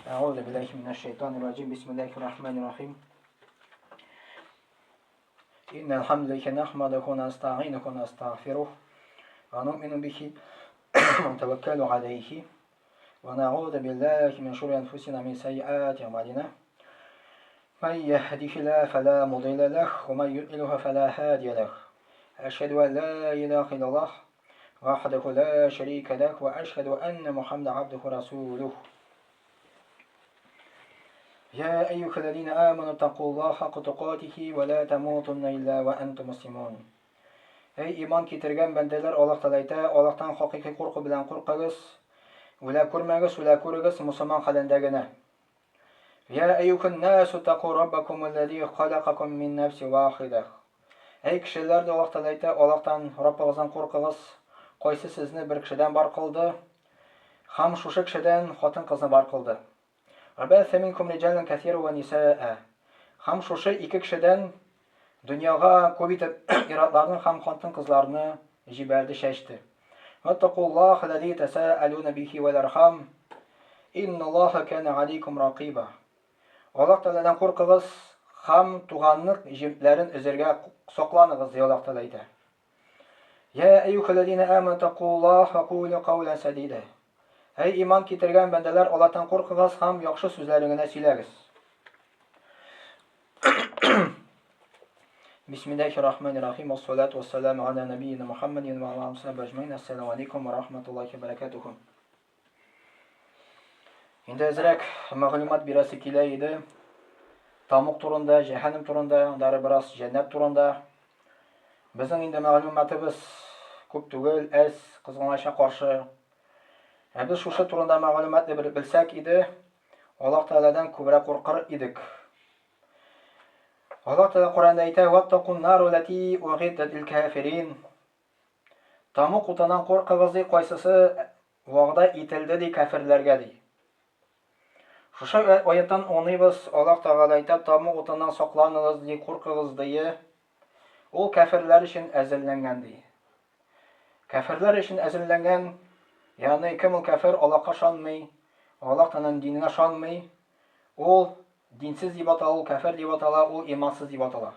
Әгъузу биллахи минәш шайтанир раҗим. Бисмиллахир рахманир рахим. Иннал хамдалиллахи нахмадуху ва настаинуху ва настагъфирух ва нуъмину бихи ва натаваккалу алейхи ва нa'удhu биллахи мин шурури анфусина мин сайyiати а'малина. من يهده الله فلا مضل له ومن يضلله فلا هادي له. أشهد أن لا إله إلا الله وحده لا شريك له وأشهد أن محمدا عبده ورسوله. يا أيها الذين آمنوا اتقوا الله حق تقاته ولا تموتن إلا وأنتم مسلمون. Эй иман китергән бәндәләр, Аллаһ Тәгалә әйтә, Аллаһтан хакыйкый курку белән куркыгыз, үлә күрмәгез, үлә күрегез мусульман хәлендә генә. Я әйюһән насу таку раббакум аллази халакакум мин нафси вахида. Әй кешеләр, ди Аллаһ Тәгалә әйтә, Аллаһтан, Раббыгыздан куркыгыз, кайсы сезне бер кешедән бар кылды, һәм шушы кешедән хатын-кызны бар кылды. Вәбәсә минкум риҗалән кәсира вә нисаа. Һәм шушы ике кешедән дөньяга күп итеп ир-атларны һәм хатын-кызларны җибәрде, чәчте. Ваттакуллаһ аллази тәсәәлүнә бихи вәл архам. Инналлаһа кана алейкум ракиба. Аллаһ Тәгаләдән куркыгыз һәм туганлык җепләрен өзәргә сакланыгыз, ди Аллаһ Тәгалә әйтә. Я әйюхәлләзинә аману тәкуллаһ ва кулу каулән сәдидә. Әй иман китергән бәндәләр, Аллаһтан куркыгыз һәм яхшы сүзләрен генә сөйләгез. Бисмиллахи рахмани рахим. Вассалату вассаламу аля набийина Мухаммадин ва аля алихи ва Ассаламу алейкум ва рахматуллахи ва баракатуху. Инде әзрәк мәгълүмат бирәсе килә иде. Тамук турында, җәһәннәм турында, аннары бераз җәннәт турында. Безнең инде мәгълүматыбыз күп түгел, әз, кызганача каршы. Ә без шушы турында мәгълүматны белсәк иде, Аллаһ Тәгаләдән күбрәк куркыр идек. Аллаһ Тәгалә Коръәндә әйтә: "Ваттакун нару лати угиддат лил кафирин." Тамук утыннан куркыгыз, ди, кайсысы вәгъдә ителде, ди, кәферләргә, ди. Шушы аяттан аңлыйбыз, Аллаһ Тәгалә әйтә, тамук утыннан сакланыгыз, ди, куркыгыз, ди. Ул кәферләр өчен әзерләнгән, ди. Кәферләр өчен әзерләнгән, ягъни кем ул кәфер, Аллаһка ышанмый, Аллаһ Тәгаләнең диненә ышанмый, ул динсез дип атала, ул кәфер дип атала, ул имансыз дип атала.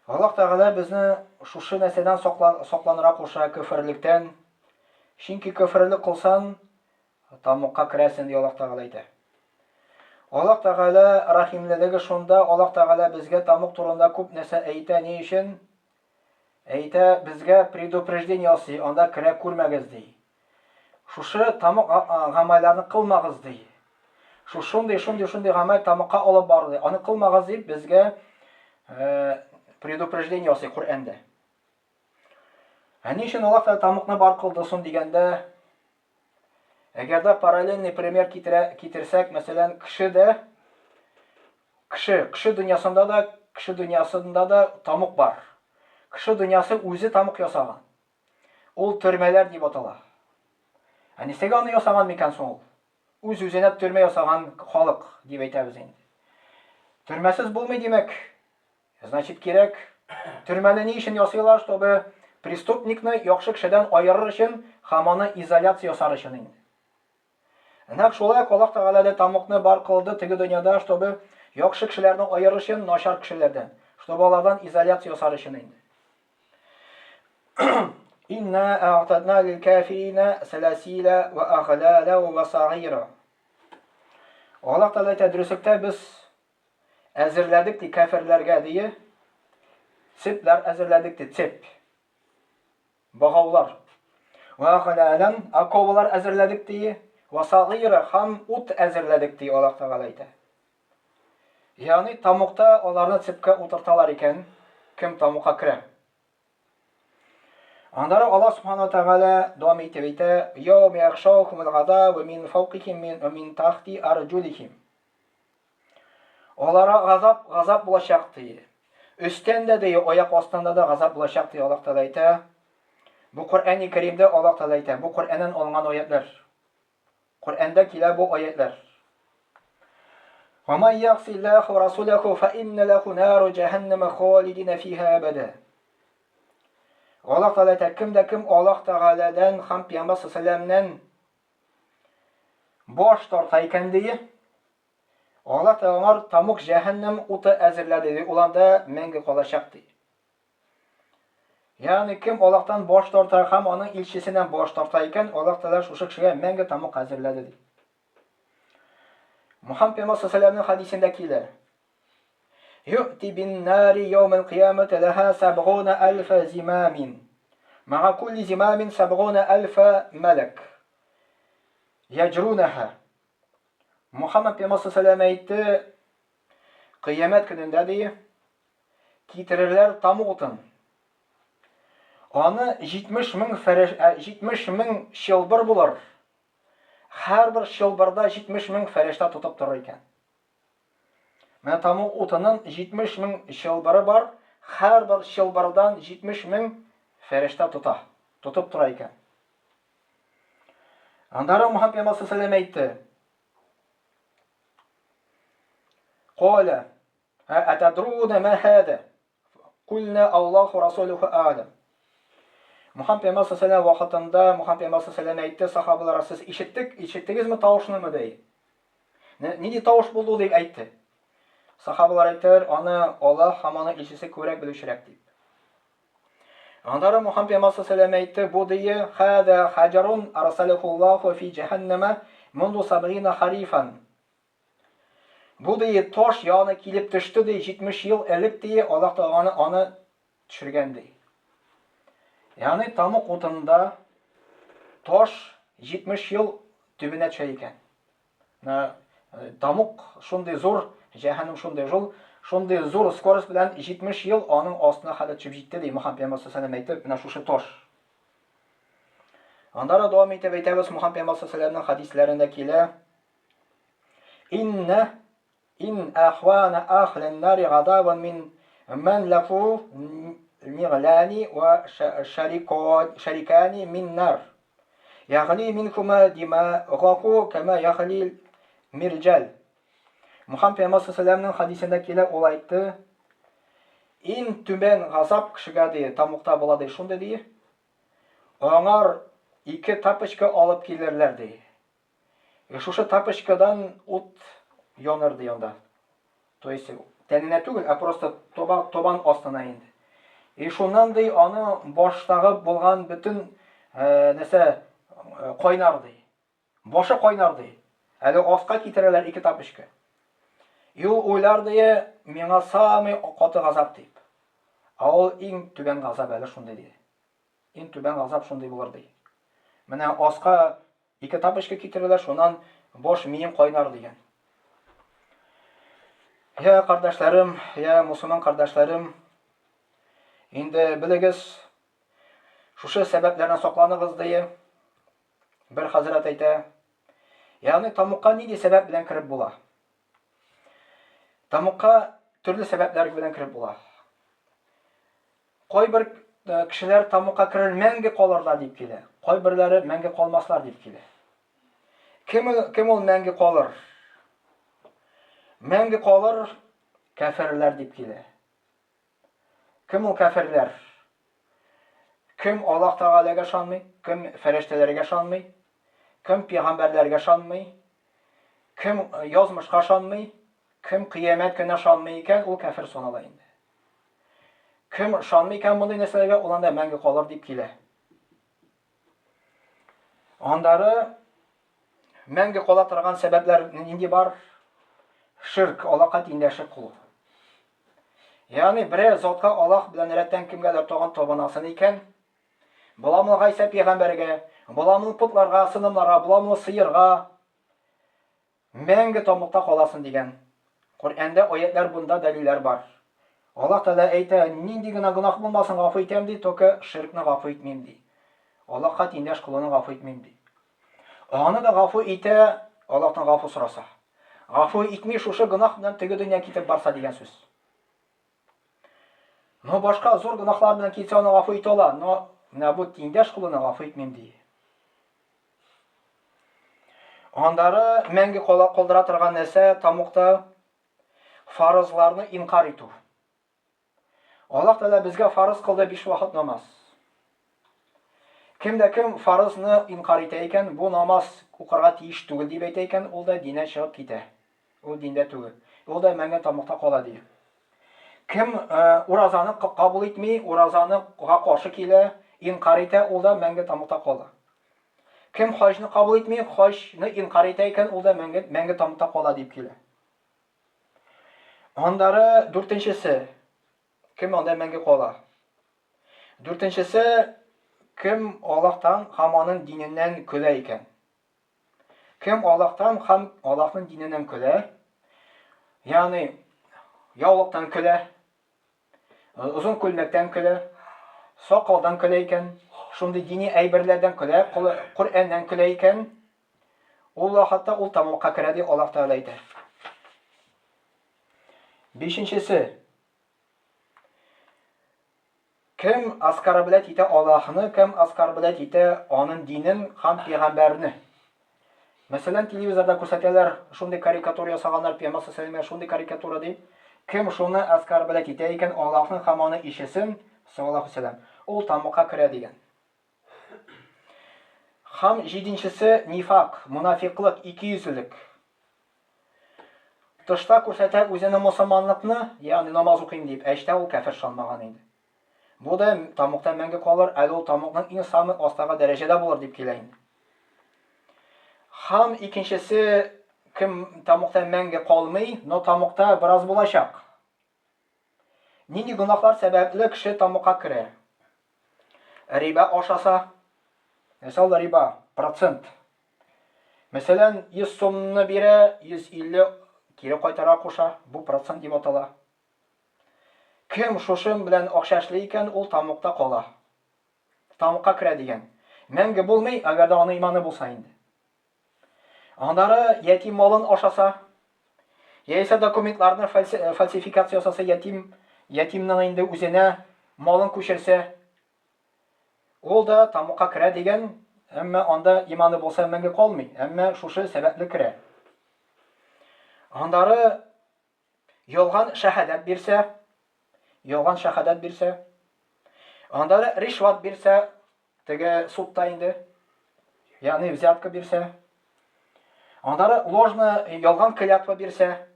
Аллаһ Тәгалә безне шушы нәрсәдән сакланырга куша, көферлектән. Чөнки көферлек кылсан, тамукка керәсең, ди Аллаһ Тәгалә әйтә. Аллаһ Тәгалә рәхимлелеге шунда, Аллаһ Тәгалә безгә тамук турында күп нәрсә әйтә, ни өчен? Әйтә, безгә предупреждение ясый, анда керә күрмәгез, ди. Шушы тамак гамәлләрне кылмагыз, ди. Шушындый, шундый, шундый гамәл тамакка алып барды, ди. Аны кылмагыз дип безгә предупреждение ясый Коръәндә. Ә ни өчен Аллаһ Тәгалә тамакны бар кылды соң дигәндә, әгәр дә параллельный пример китерә, китерсәк, мәсәлән, кеше дә кеше, кеше дөньясында да, кеше дөньясында да тамак бар. Кеше дөньясы үзе тамак ясаган. Ул төрмәләр дип атала. Ә нисәгә аны ясаган микән соң ул? Үз-үзенә төрмә ясаган халык дип әйтәбез инде. Төрмәсез булмый димәк. Значит, кирәк. Төрмәне ни өчен ясыйлар? Чтобы преступникны яхшы кешедән аерыр өчен һәм аны изоляция ясар өчен инде. Нәкъ шулай ук Аллаһ Тәгалә дә тамукны бар кылды теге дөньяда, чтобы яхшы кешеләрне аерыр өчен начар кешеләрдән, чтобы алардан изоляция ясар өчен инде. Инна a'тадна лил кафирина саласила ва агълала ва сагира. Аллаһ Тәгалә әйтә, дөреслектә без әзерләдек ди кафирләргә ди. Цепләр әзерләдек ди, цеп. Богаулар. Вә галәлән, оковалар әзерләдек ди, вә сагыйра һәм ут әзерләдек ди, Аллаһ Тәгалә әйтә. Ягъни тамукта аларны цепкә утырталар икән, кем тамукка керә. Аннары Аллаһ Субхану Тәгалә дәвам итеп әйтә: "Яум яхшаухумул газабу мин фawqihim мин ва мин тахти арҗулихим." Алара газап, газап булачак ди. Өстән дә ди, аяк астында да газап булачак ди, Аллаһ Тәгалә әйтә. Бу Коръәни Кәримдә Аллаһ Тәгалә әйтә. Бу Коръәннән алынган аятлар. Коръәндә килә бу аятлар. Ва ман яхси Аллаһу ва расулаху фа инна лаху нару җәһәннәмә халидина фиһа абада. Аллаһ Тәгалә әйтә, кем дә кем Аллаһ Тәгаләдән һәм Пәйгамбәр саллаллаһу баш тарта икән ди, Аллаһ Тәгалә аңар тамук җәһәннәм уты әзерләде ди, ул анда мәңге калачак ди. Ягъни кем Аллаһтан баш тарта һәм аның илчесеннән баш тарта икән, Аллаһ Тәгалә шушы кешегә мәңге тамук әзерләде ди. Мухаммад пәйгамбәр саллаллаһу хәдисендә килә. Ю'ти бин нари яумал кыямати лаха сабгуна альфа зимамин. Мага кулли зимамин сабгуна альфа малак. Яҗрунаха. Мухаммад пәйгамбәр саллаллаһу әйтте, кыямәт көнендә ди, китерерләр тамук утын. Аны 70 мең фәреш, 70 мең чылбыр булыр. Һәрбер чылбырда 70 мең фәрештә тотып торыр икән. Менә тамук утының 70 мең чылбыры бар, һәрбер чылбырдан 70 мең фәрештә тота, тотып тора икән. Аннары Мухаммад пәйгамбәр саллаллаху әйтте. Каля, атадруна ма хада? Кульна Аллаху расулюху а'лам. Мухаммад пәйгамбәр саллаллаху вакытында Мухаммад пәйгамбәр саллаллаху әйтте сахабаларга, сез ишеттек, ишеттегезме тавышнымы ди. Нинди тавыш булды ул дип әйтте. Сахабалар әйттеләр, аны Аллаһ һәм аның илчесе күбрәк белүчерәк дип. Аннары Мухаммад пәйгамбәр саллаллаху әйтте, бу дие хада хаҗарун арсалахуллаху фи җәһәннәмә мунду сабгина харифан. Бу ди таш яны килеп төште ди 70 ел элек ди Аллаһ Тәгалә аны төшергән ди. Ягъни тамык утында таш 70 ел төбенә төшә икән. Менә э, тамык шундый зур, җәһәннәм шундый зур, шундый зур скорость белән 70 ел аның астына хәтле төшеп җитте ди Мухаммад пәйгамбәр саллаллаху алейһи әйтеп, менә шушы таш. Аннары дәвам итеп әйтәбез, Мухаммад пәйгамбәр саллаллаху алейһи хәдисләрендә килә. Инна ин ахвана ахлин нари гадабан мин ман лафу нигълани ва шарикани мин нар. Ягъли минхума димагаху кама ягъли мирҗал. Мухаммад пәйгамбәр саллаллаху хәдисендә килә, ул әйтте: Иң түбән газап кешегә ди, тамукта була ди, шундый ди. Аңар ике тапочка алып килерләр ди. И шушы тапочкадан ут яныр ди анда. То есть тәненә түгел, ә просто тоба, табан астына инде. И шуннан ди аны баштагы булган бөтен э, нәрсә э, кайнар ди. Башы кайнар ди. Әле аска китерәләр ике тапочка. И ул уйлар ди, миңа самый каты газап дип. Ә ул иң түбән газап әле шундый ди. Иң түбән газап шундый булыр ди. Менә аска ике тапочка китерәләр, шуннан баш мием кайнар дигән. Я кардәшләрем, я мусульман кардәшләрем, инде белегез, шушы сәбәпләрдән сакланыгыз ди. Бер хәзрәт әйтә. Ягъни тамукка нинди сәбәп белән кереп була? Тамукка төрле сәбәпләр белән кереп була. Кайбер э, кешеләр тамукка керер мәңге калырлар дип килә. Кайберләре мәңге калмаслар дип килә. Кем, кем ул мәңге калыр? Мәңге калыр кәферләр дип килә. Кем ул кәферләр? Кем Аллаһ Тәгаләгә ышанмый, кем фәрештәләргә ышанмый, кем пәйгамбәрләргә ышанмый, кем э, язмышка ышанмый, кем кыямәт көненә ышанмый икән, ул кәфер санала инде. Кем ышанмый икән мондый нәрсәләргә, ул анда мәңге калыр дип килә. Аннары мәңге кала торган сәбәпләр нинди бар? Ширк, Аллаһка тиңдәшлек кылу. Ягъни берәр затка Аллаһ белән рәттән кемгәдер тагын табынасын икән, буламы Гайсә пәйгамбәргә, буламы потларга, сынымнарга, буламы сыерга, Мәңге тамукта каласың дигән. Коръәндә аятьләр бунда дәлилләр бар. Аллаһ Тәгалә әйтә, нинди генә гөнаһ булмасын гафу итәм ди, только ширкне гафу итмим ди. Аллаһка тиңдәш кылуны гафу итмим ди. Аны да гафу итә, Аллаһтан гафу сораса. Гафу итми шушы гөнаһ белән теге дөнья китеп барса дигән сүз. Но башка зур гөнаһлар белән китсә аны гафу итә ала, но менә бу тиңдәш кылуны гафу итмим ди. Аннары мәңге кала калдыра торган нәрсә тамукта фарызларны инкар итү. Аллаһ Тәгалә безгә фарыз кылды биш вакыт намаз. Кем дә кем фарызны инкар итә икән, бу намаз укырга тиеш түгел дип әйтә икән, ул да диннән чыгып китә. Ул диндә түгел. Ул да мәңге тамыкта кала ди. Кем уразаны кабул итми, уразаны га каршы килә, инкар итә, ул да мәңге тамыкта кала. Кем хаҗны кабул итми, хаҗны инкар итә икән, ул да мәңге мәңге тамыкта кала дип килә. Аннары дүртенчесе, кем анда мәңге кала? Дүртенчесе, кем Аллаһтан һәм аның диненнән көлә икән? Кем Аллаһтан һәм Аллаһның диненнән көлә, ягъни яулыктан көлә, озын күлмәктән көлә, сакалдан көлә икән, шундый дини әйберләрдән көлә, Коръәннән көлә икән, ул вакытта ул тамакка керә дип Аллаһ Тәгалә әйтә. Бишенчесе, Кем оскорблять итә Аллаһны, кем оскорблять итә аның динен һәм пәйгамбәрне. Мәсәлән, телевизорда күрсәтәләр, шундый карикатура ясаганнар, пәйгамбәр саллаллаху шундый карикатура дип. Кем шуны оскорблять итә икән, Аллаһны һәм аның илчесен, саллаллаху алейһи ул тамакка керә дигән. Һәм җиденчесе нифак, мунафиклык, икейөзлелек. Тышта күрсәтә үзенең мосылманлыкны, ягъни намаз укыйм дип, ә эчтә ул кәфер шалмаган инде. Бу да тамукта мәңге калыр, әле ул тамукның иң самый астагы дәрәҗәдә булыр дип килә инде. Һәм икенчесе, кем тамукта мәңге калмый, но тамукта бераз булачак. Нинди гөнаһлар сәбәпле кеше тамукка керә? Риба ашаса, мисал риба, процент. Мәсәлән, 100 сумны бирә, 150 кире кайтара куша, бу процент дип атала. Кем шушым белән акча эшли икән, ул тамукта кала. Тамукка керә дигән. Мәңге булмый, әгәр дә аның иманы булса инде. Аннары ятим малын ашаса, яисә документларны фальсификация ясаса, ятим, ятимның инде үзенә малын күчерсә, ул да тамукка керә дигән, әмма анда иманы булса мәңге калмый, әмма шушы сәбәпле керә. Аннары Ялган шәһадәт бирсә, ялган шәһадәт бирсә, анда да ришват бирсә, теге судта инде, ягъни взятка бирсә, андары ложно ялган клятва бирсә,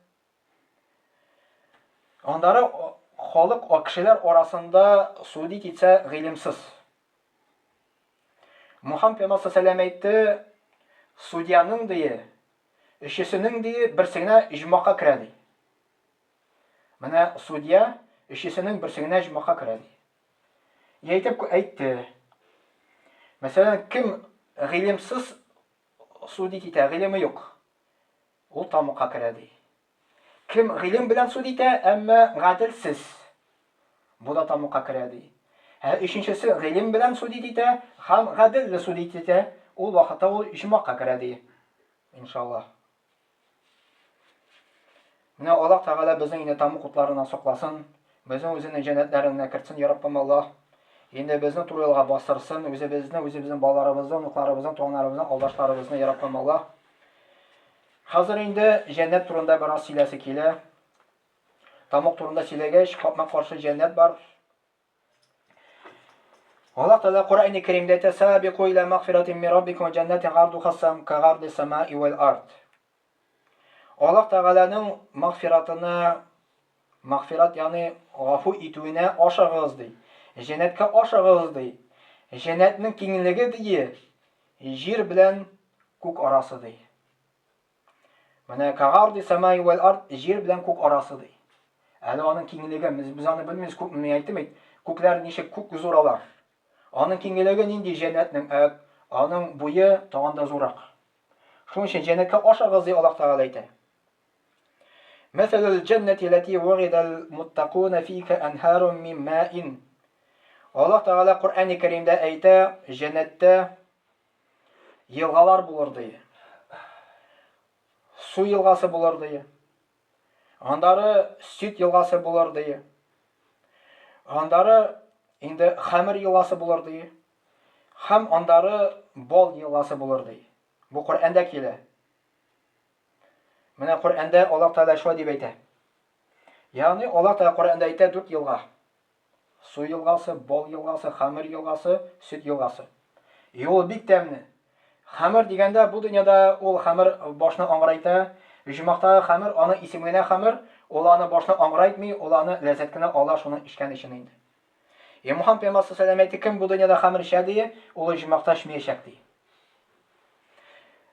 андары халык кешеләр арасында судить итсә гыйлемсыз. Мухаммед пәйгамбәр саллаллаху әйтте, судьяның дие, өчесенең ди берсе генә иҗмакка керә ди. Менә судья өчесенең берсе генә иҗмакка керә ди. Әйтеп әйтте. Мәсәлән, кем гыйлемсез судить итә, гыйлеме юк. Ул тамукка керә ди. Кем гыйлем белән суд итә, әмма гаделсез. Бу да тамукка керә ди. Ә өченчесе гыйлем белән судить итә һәм гаделле судить итә, ул вакытта ул иҗмакка керә ди. Иншаллаһ. Менә Аллаһ Тәгалә безнең инде тамук утларыннан сакласын, безне үзенең җәннәтләренә кертсен, я Раббым Аллаһ. Инде безне туры юлга бастырсын, үзебезне, үзебезнең балаларыбызны, оныкларыбызны, туганнарыбызны, алдашларыбызны, я Раббым Аллаһ. Хәзер инде җәннәт турында бераз сөйләсе килә. Тамак турында сөйләгәч, капма-каршы җәннәт бар. Аллаһ Тәгалә Коръәни Кәримдә әйтә: "Сабику иля магфиратин мин раббикум ва җаннатин гардуха сам кагарди самаи вал ард." Аллаһ Тәгаләнең магфиратына, магфират ягъни гафу итүенә ашыгыгыз ди. Җәннәткә ашыгыгыз ди. Җәннәтнең киңлеге ди, җир белән күк арасы ди. Менә кагарди самай вәл ард җир белән күк арасы ди. Әле аның киңлеге, без, без аны белмибез, күк, мин әйттем бит, күкләр ничек күк зур алар. Аның киңлеге нинди җәннәтнең, ә аның буе тагын да зуррак. Шуның өчен җәннәткә ашыгыз ди Аллаһ Тәгалә әйтә. Мәсәлел җәннәти ләти вагидал муттакуна фика анһарун мин маин. Аллаһ Тәгалә Коръәни Кәримдә әйтә, җәннәттә Елгалар булыр ди. Су елгасы булыр ди. Андары сөт елгасы булыр ди. Андары инде хәмер елгасы булыр ди. Һәм андары бал елгасы булыр ди. Бу Коръәндә килә. Менә Коръәндә Аллаһ Тәгалә шулай дип әйтә. Ягъни Аллаһ Тәгалә Коръәндә әйтә дүрт елга. Су елгасы, бал елгасы, хәмер елгасы, сөт елгасы. И ул бик тәмле. Хәмер дигәндә бу дөньяда ул хәмер башны аңгырайта. Оҗмахтагы хәмер аны исеме генә хәмер, ул аны башны аңгырайтмый, ул аны ләззәт кенә ала шуны эчкән өчен инде. И Мухаммад пәйгамбәр саллаллаху әйтте, кем бу дөньяда хәмер эчә ди, ул оҗмахта эчмәячәк ди.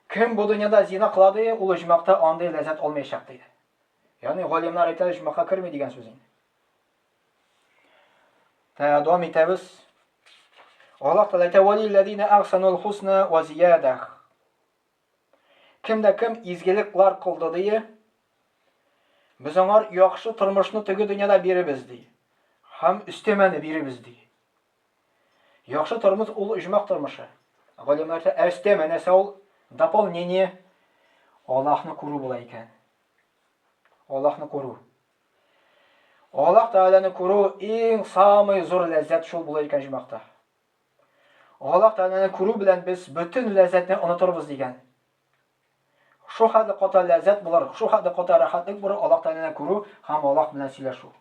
Кем бу дөньяда зина кыла ди, ул оҗмахта андый ләззәт алмаячак ди. Ягъни галимнәр әйтә, оҗмахка керми дигән сүз инде. Та дәвам итәбез. Аллаһ Тәгалә әйтә: "Валилләзина ахсанул хусна ва зиядах." Кем дә кем изгелекләр кылды ди, без аңар яхшы тормышны теге дөньяда биребез ди. Һәм өстәмәне биребез ди. Яхшы тормыш ул оҗмах тормышы. Галимнәр әйтә, ә өстәмә нәрсә ул? Дополнение. Аллаһны күрү була икән. Аллаһны күрү. Аллаһ Тәгаләне күрү иң самый зур ләззәт шул була икән оҗмахта. Аллаһ Тәгаләне күрү белән без бөтен ләззәтне онытырбыз дигән. Шу хәтле каты ләззәт булыр, шу хәтле каты рәхәтлек булыр Аллаһ Тәгаләне күрү һәм Аллаһ белән сөйләшү.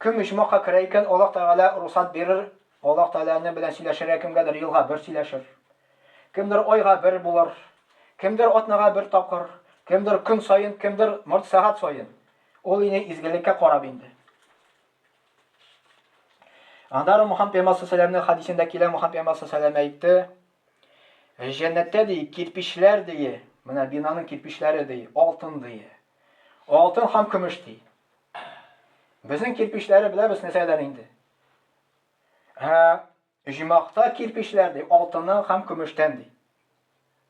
Кем оҗмахка керә икән, Аллаһ Тәгалә русат бирер, Аллаһ Тәгаләне белән сөйләшергә кемгәдер елга бер сөйләшер. Кемдер айга бер булыр, кемдер атнага бер тапкыр, кемдер көн саен, кемдер морт сәгать саен. Ул инде изгелеккә карап инде. Аннары Мухаммад пәйгамбәр саллаллаху хадисендә килә, Мухаммад пәйгамбәр саллаллаху әйтте, Җәннәттә ди, кирпичләр ди, менә бинаның кирпичләре ди, алтын ди. Алтын һәм көмеш ди. Безнең кирпичләре беләбез нәрсәдән инде. Ә Оҗмахта кирпичләр ди, алтыннан һәм көмештән ди.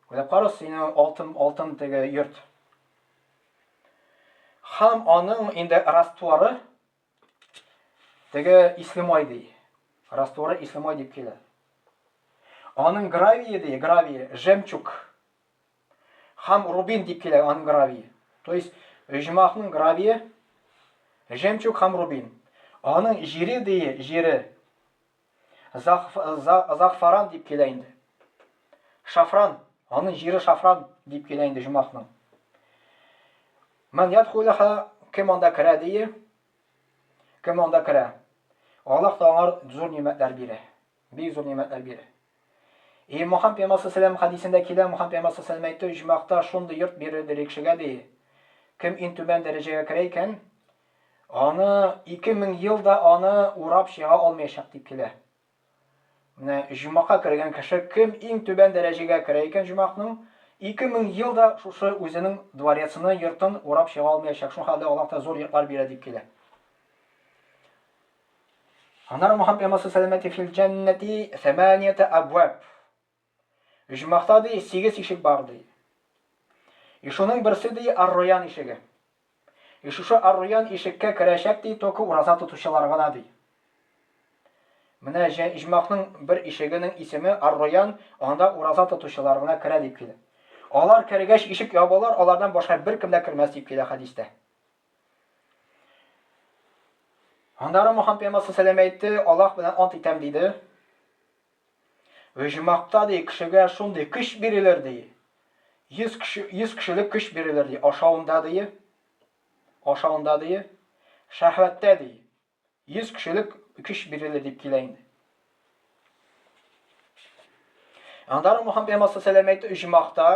Уйлап карагыз, синең алтын, алтын теге йорт. Һәм аның инде растворы теге ислемай ди. Растворы ислемай дип килә. Аның гравие ди, гравие, жемчуг. Һәм рубин дип килә аның гравие. То есть оҗмахның гравие жемчуг һәм рубин. Аның җире ди, җире Захфаран дип килә инде. Шафран, аның җире шафран дип килә инде җомахның. Ман ядхулаха, кем анда керә дие? Кем анда керә? Аллаһ та аңар зур нимәтләр бирә. Бик зур нимәтләр бирә. И Мухаммад пәйгамбәр саллаллаху хадисендә килә, Мухаммад пәйгамбәр саллаллаху әйтте, җомахта шундый йорт бирелде кешегә ди. Кем иң түбән дәрәҗәгә керә икән, Аны 2000 ел да аны урап чыга алмаячак дип килә. Менә җомака кергән кеше кем иң түбән дәрәҗәгә керә икән җомакның, 2000 ел да шушы үзенең дворецны, йортын урап чыга алмаячак. Шул хәлдә Аллаһ та зур йортлар бирә дип килә. Аннары Мухаммад пәйгамбәр саллаллаху алейһи фил җәннәти саманията абваб. Оҗмахта ди сигез ишек бар ди. И шуның берсе ди Ар-Раян ишеге. И шушы Ар-Раян ишеккә керәчәк ди только ураза тотучылар гына ди. Менә оҗмахның бер ишегенең исеме Ар-Раян, анда ураза тотучылар гына керә дип килә. Алар кергәч ишек ябылыр, алардан башка беркем дә кермәс дип килә хәдистә. Аннары Мухаммад пәйгамбәр саллаллаху алейһи әйтте, Аллаһ белән ант итәм диде. Оҗмахта, ди, кешегә шундый көч бирелер, ди. 100 кеше, 100 кешелек көч бирелер, ди. Ашавында, ди. Ашавында, ди. Шәһвәттә, ди. 100 кешелек көч бирелер дип килә инде. Аннары Мухаммад пәйгамбәр саллаллаху алейһи әйтте, оҗмахта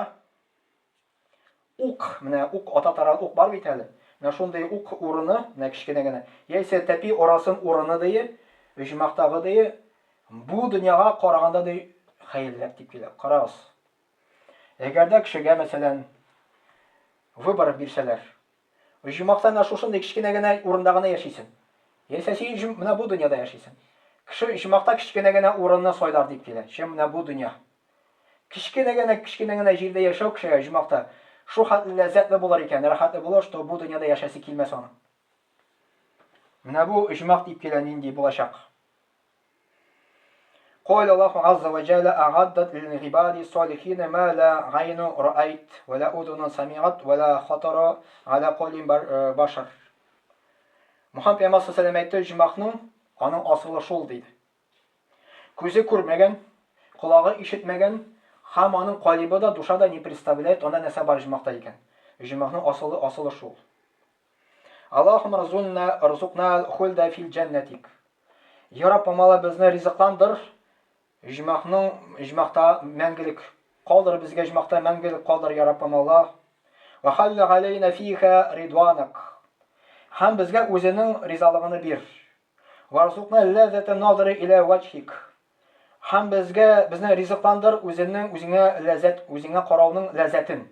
Ук, менә ук ата торган ук бар бит әле. Менә шундый ук урыны, менә кечкенә генә, яисә тәпи арасын урыны ди, оҗмахтагы ди, бу дөньяга караганда ди хәерлерәк дип килә. Карагыз. Әгәр дә кешегә, мәсәлән, выбор бирсәләр, оҗмахта менә шушындый кечкенә генә урында гына яшисең. Яисә син менә бу дөньяда яшисең. Кеше оҗмахта кечкенә генә урынны сайлар дип килә, чем менә бу дөнья. Кечкенә генә, кечкенә генә җирдә яшәү кешегә оҗмахта шул хәтле ләззәтле булыр икән, рәхәтле булыр, что бу дөньяда яшәсе килмәс аның. Менә бу оҗмах дип килә нинди булачак. Калә Аллаһу азза ва җәллә агаддат лил гыйбади салихина ма ла гайну раайт ва ла удунун самигат ва ла хатара аля калбин э, башар. Мухаммад пәйгамбәр саллаллаху алейһи әйтте, оҗмахның аның асылы шул диде. Күзе күрмәгән, колагы ишетмәгән һәм аның калибы да, душа да не представляет, анда нәрсә бар оҗмахта икән. Оҗмахның асылы, асылы шул. Аллаһумма рзунна, рзукна хульда фил җәннәтик. Я Раббым, Алла безне ризыкландыр, Җмахның җмахта мәңгелек калдыр безгә җмахта мәңгелек калдыр, я Раббым Аллаһ. Ва халля галәйна фиха ридванак. Һәм безгә үзенең ризалыгыны бир. Варзукна ләззәтә назры илә ваҗһик. Һәм безгә безне ризыкландыр үзенең үзеңә ләззәт, үзеңә карауның ләззәтен.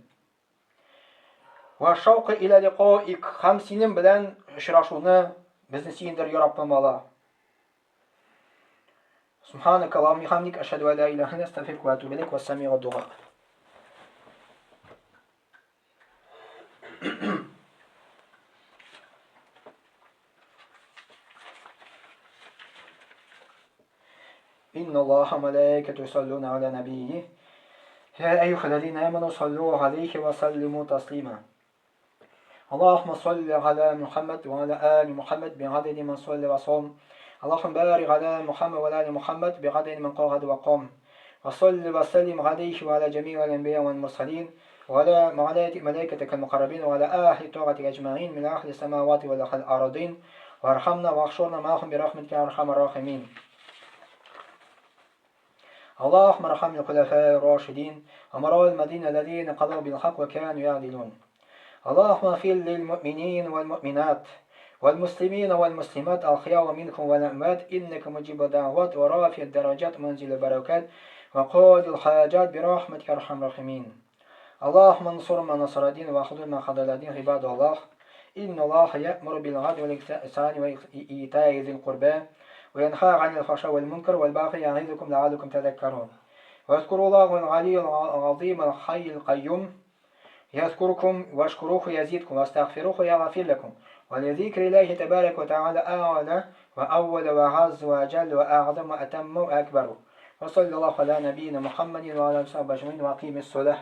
Ва шаука илә ликаик. Һәм синең белән очрашуны безне сөендер, я Раббым Аллаһ. Субханак Аллахумма бихамдик, ашһаду ан ла илаһа илля астагфирука ва атубу илейк, ва сами'у дуа. إن الله وملائكته يصلون على نبيه يا أيها الذين آمنوا صلوا عليه وسلموا تسليما اللهم صل على محمد وعلى آل محمد بعدد من صلى وصام اللهم بارك على محمد وعلى آل محمد بعدد من قعد وقام وصل وسلم عليه وعلى جميع الأنبياء والمرسلين وعلى ملائكتك المقربين وعلى أهل طاعتك أجمعين من أهل السماوات والأرضين وارحمنا واحشرنا معهم برحمتك يا أرحم الراحمين اللهم ارحم الخلفاء الراشدين أمراء المدينة الذين قضوا بالحق وكانوا يعدلون اللهم اغفر للمؤمنين والمؤمنات والمسلمين والمسلمات الأحياء منكم والأموات إنك مجيب الدعوات ورافع الدرجات منزل البركات وقاد الحاجات برحمتك أرحم الراحمين اللهم انصر من نصر الدين واخذل من خذل الدين عباد الله إن الله يأمر بالعدل والإحسان وإيتاء ذي القربى وينهى عن الفحشاء والمنكر والبغي يعظكم لعلكم تذكرون واذكروا الله العلي العظيم الحي القيوم يذكركم واشكروه يزيدكم واستغفروه يغفر لكم ولذكر الله تبارك وتعالى أعلى وأول وأعز وأجل وأعظم وأتم وأكبر وصلى الله على نبينا محمد وعلى آله وصحبه أجمعين وأقيم الصلاة.